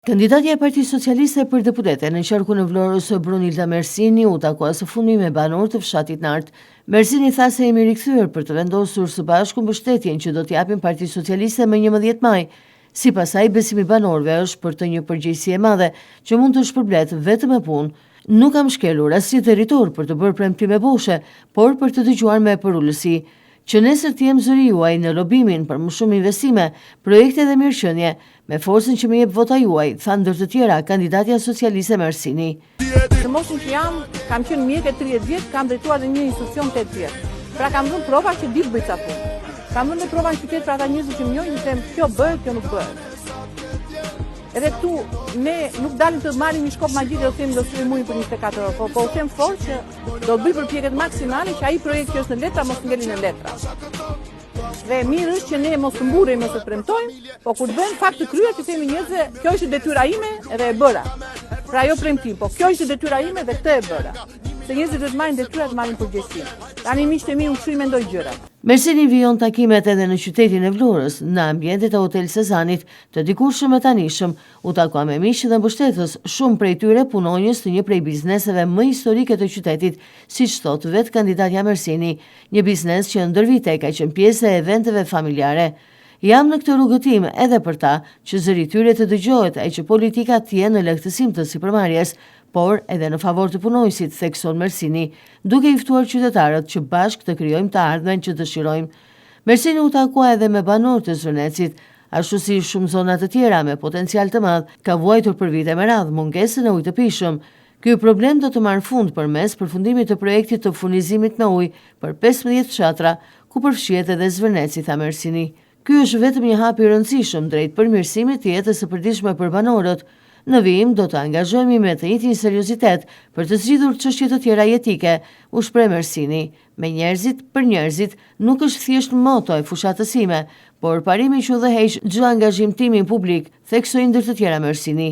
Kandidatja e Partisë Socialiste për deputete në qarkun e Vlorës, Brunilda Mersini, u takua së fundmi me banorë të fshatit Nartë. Mersini tha se jemi rikthyer për të vendosur së bashku mbështetjen që do t'i japim Partisë Socialiste më 11 maj. Sipas saj, besimi i banorëve është për të një përgjegjësi e madhe që mund të shpërblehet vetëm me punë. Nuk kam shkelur asnjë territor për të bërë premtime boshe, por për të dëgjuar me përulësi. Që nesër të jem zëri juaj në lobimin për më shumë investime, projekte dhe mirëqenie, me forcën që më jep vota juaj, tha ndër të tjera kandidatja socialiste Mersini. Në moshën që jam, kam qenë mjeke 30 vjet, kam drejtuar dhe një institucion 8 vjet. Pra kam dhënë prova që di të bëj ca punë. Kam dhënë dhe prova në qytet për ata njerëz që më njohin, që them kjo bëhet, kjo nuk bëhet. Edhe këtu ne nuk dalim të marrim një shkop magjik dhe të themi do thyejmë ujin për 24 orë, po po u them fort që do bëj përpjekjet maksimale që ai projekt që është në letra mos ngeli në letra. Dhe mirë është që ne mos të mburremi ose të premtojmë, po kur të bëjmë fakt të kryer të themi njerëzve, kjo ishte detyra ime edhe e bëra. Pra jo premtim, po kjo ishte detyra ime dhe këtë e bëra. Se njerëzit duhet marrin detyrat, marrin përgjegjësi. Tani miqtë e mi, unë kështu i mendoj gjërat. Mersini vijon takimet edhe në qytetin e Vlorës, në ambientet e Hotel Sazanit, të dikurshëm e tanishëm, u takua me miq dhe mbështetës, shumë prej tyre punonjës të një prej bizneseve më historike të qytetit, siç thotë vetë kandidatja Mersini, një biznes që ndër vite ka qenë pjesë e eventeve familjare. Jam në këtë rrugëtim edhe për ta, që zëri i tyre të dëgjohet e që politika të jenë në lehtësim të sipërmarrjes, por edhe në favor të punonjësit, thekson Mersini, duke i ftuar qytetarët që bashkë të krijojmë të ardhmen që dëshirojmë. Mersini u takua edhe me banorë të Zvërnecit, ashtu si shumë zona të tjera me potencial të madh, ka vuajtur për vite me radhë mungesën e ujit të pijshëm. Ky problem do të marrë fund përmes përfundimit të projektit të furnizimit me ujë për 15 fshatra, ku përfshihet edhe Zvërneci, tha Mersini. Ky është vetëm një hap i rëndësishëm drejt përmirësimit të jetës së përditshme për banorët. Në vijim do të angazhohemi me të njëjtin seriozitet për të zgjidhur çështje të tjera jetike, u shpreh Mersini. Me njerëzit, për njerëzit, nuk është thjesht moto e fushatës sime, por parimi që udhëheq çdo angazhim timin publik, theksoi ndër të tjera Mersini.